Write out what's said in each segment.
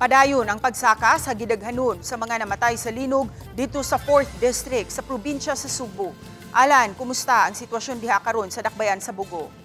Padayon ang pagsaka sa gidaghanon sa mga namatay sa linog dito sa 4th District sa probinsya sa Sugbo. Alan, kumusta ang sitwasyon diha karon sa Dakbayan sa Bogo?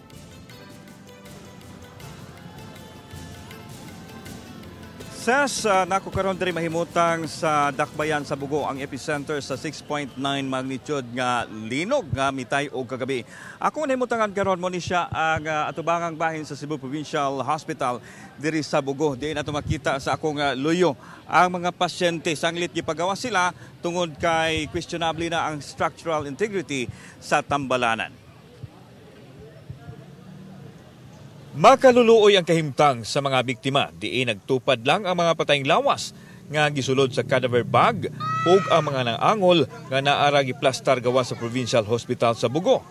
Ses, nako karon diri mahimutang sa Dakbayan sa Bogo, ang epicenter sa 6.9 magnitude nga linog nga mitay og kagabi. Ako nahimutangan karon mo ni siya ang atubangang bahin sa Cebu Provincial Hospital diri sa Bogo. Diin ato makita sa akong luyo ang mga pasyente sanglit gipagawa sila tungod kay questionable na ang structural integrity sa tambalanan. Makaluluoy ang kahimtang sa mga biktima, diin nagtupad lang ang mga patayng lawas nga gisulod sa cadaver bag ug ang mga nangangol nga naara giplastar gawa sa Provincial Hospital sa Bogo.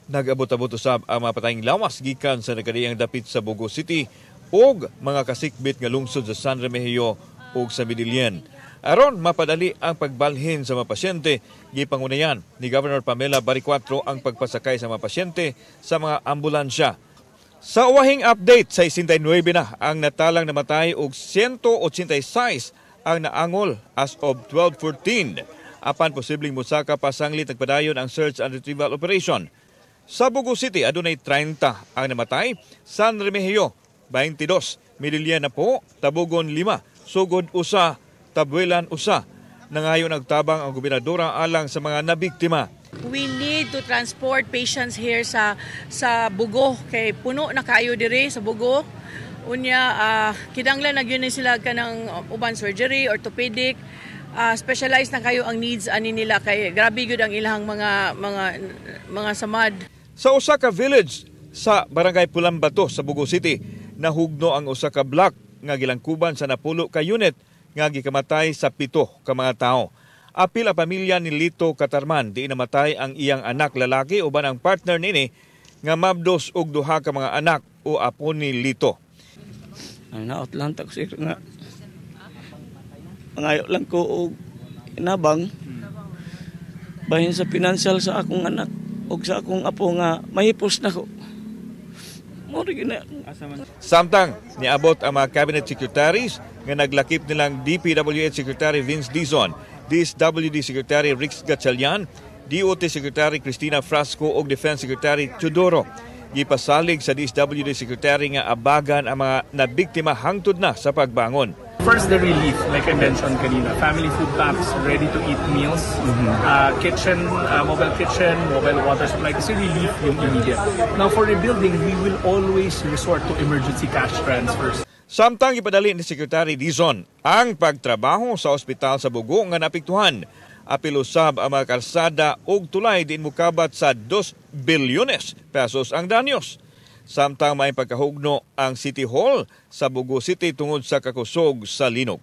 Nag-abot-abot usab ang mga patayng lawas gikan sa nagkadiyang dapit sa Bogo City ug mga kasikbit nga lungsod sa San Remigio ug sa Medellin. Aron mapadali ang pagbalhin sa mga pasyente, gipangunayan ni Governor Pamela Baricuatro ang pagpasakay sa mga pasyente sa mga ambulansya. Sa uwahing update, 69 na ang natalang namatay ug 186 ang naangol as of 12:14. Apan posibleng mosaka pa sanglit nagpadayon ang search and retrieval operation. Sa Bogo City, adunay 30 ang namatay, San Remigio 22, Medellin na po, Tabogon 5, Sugod 1, Tabuelan 1. Nangayon nagtabang ang gobernadora alang sa mga nabiktima. We need to transport patients here sa Bogo kay puno na kayo diri sa Bogo. Unya kinahanglan na gyud ni sila kanang uban surgery, orthopedic, specialized na kayo ang needs ani nila kay grabe gyud ang ilang mga samad. Sa usa ka village sa Barangay Pulambato sa Bogo City, nahugno ang usa ka block nga gilangkuban sa 10 ka unit nga gikamatay sa 7 ka mga tawo. Apil ang pamilya ni Lito Katarman, di namatay ang iyang anak lalaki uban ang partner nini nga mabdos og duha ka mga anak o apo ni Lito. Ang naot lang ta sir nga mangayo lang ko og inabang bahin sa financial sa akong anak og sa akong apo nga mahipos na ko. Samtang niabot ang mga cabinet secretaries nga naglakip nilang DPWH Secretary Vince Dizon, DSWD Secretary Rix Gatchalian, DOT Secretary Cristina Frasco ug Defense Secretary Teodoro. Gipasalig sa DSWD Secretary nga abagan ang mga nabiktima hangtod na sa pagbangon. First, the relief, like I mentioned kanina, family food packs, ready-to-eat meals, kitchen, mobile kitchen, mobile water supply, kasi relief yung immediate. Now, for rebuilding, we will always resort to emergency cash transfers. Samtang ipadali ni Secretary Dizon ang pagtrabaho sa ospital sa Bogo nga naapektuhan. Apil usab ang mga kalsada ug tulay din mukabat sa 2 bilyones pesos ang danyos. Samtang may pagkahugno ang City Hall sa Bogo City tungod sa kakusog sa linog.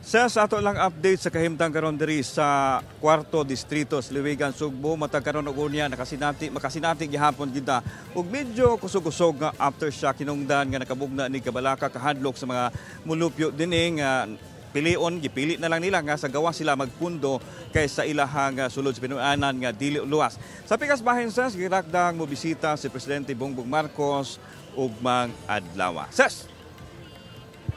Sa ato lang update sa kahimtang karon diri sa kwarto distrito sa Liwigan, Sugbo, matag karon og unya makasinati gihapon kita ug medyo kusog-kusog nga aftershock hinungdan nga nakabugna ni kabalaka kahadlok sa mga mulupyo dinhi nga pilion, gipili na lang nila nga sa gawa sila magpundo kaysa ilahang sulod sa pinuanan nga dili luwas. Sa pikas bahin sa girakdang mobisita si Presidente Bongbong Marcos ugmang adlaw. Ses.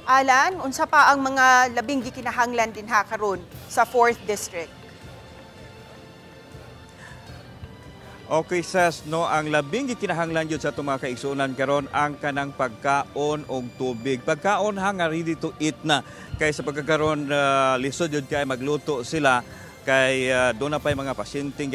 Alan, unsa pa ang mga labing gikinahanglan dinha karon sa 4th District? Okay, Ses, no, ang labing gikinahanglan gyud sa atong mga kaigsuonan karon ang kanang pagkaon og tubig. Pagkaon ha nga ready to eat na kay sa pagkakaron lisod gyud kay magluto sila kay doon na pa'y mga pasyenteng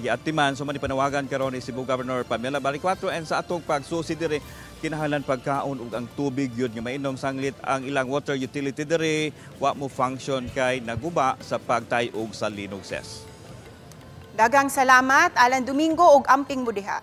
giatiman. So manipanawagan karon ni Cebu Governor Pamela Baricuatro and sa atong pagsusi diri kinahanglan pagkaon ug ang tubig yun nga mainom sanglit ang ilang water utility diri wa mo function kay naguba sa pagtay-og sa linog, Ses. Daghang salamat, Alan Domingo, ug amping mo diha.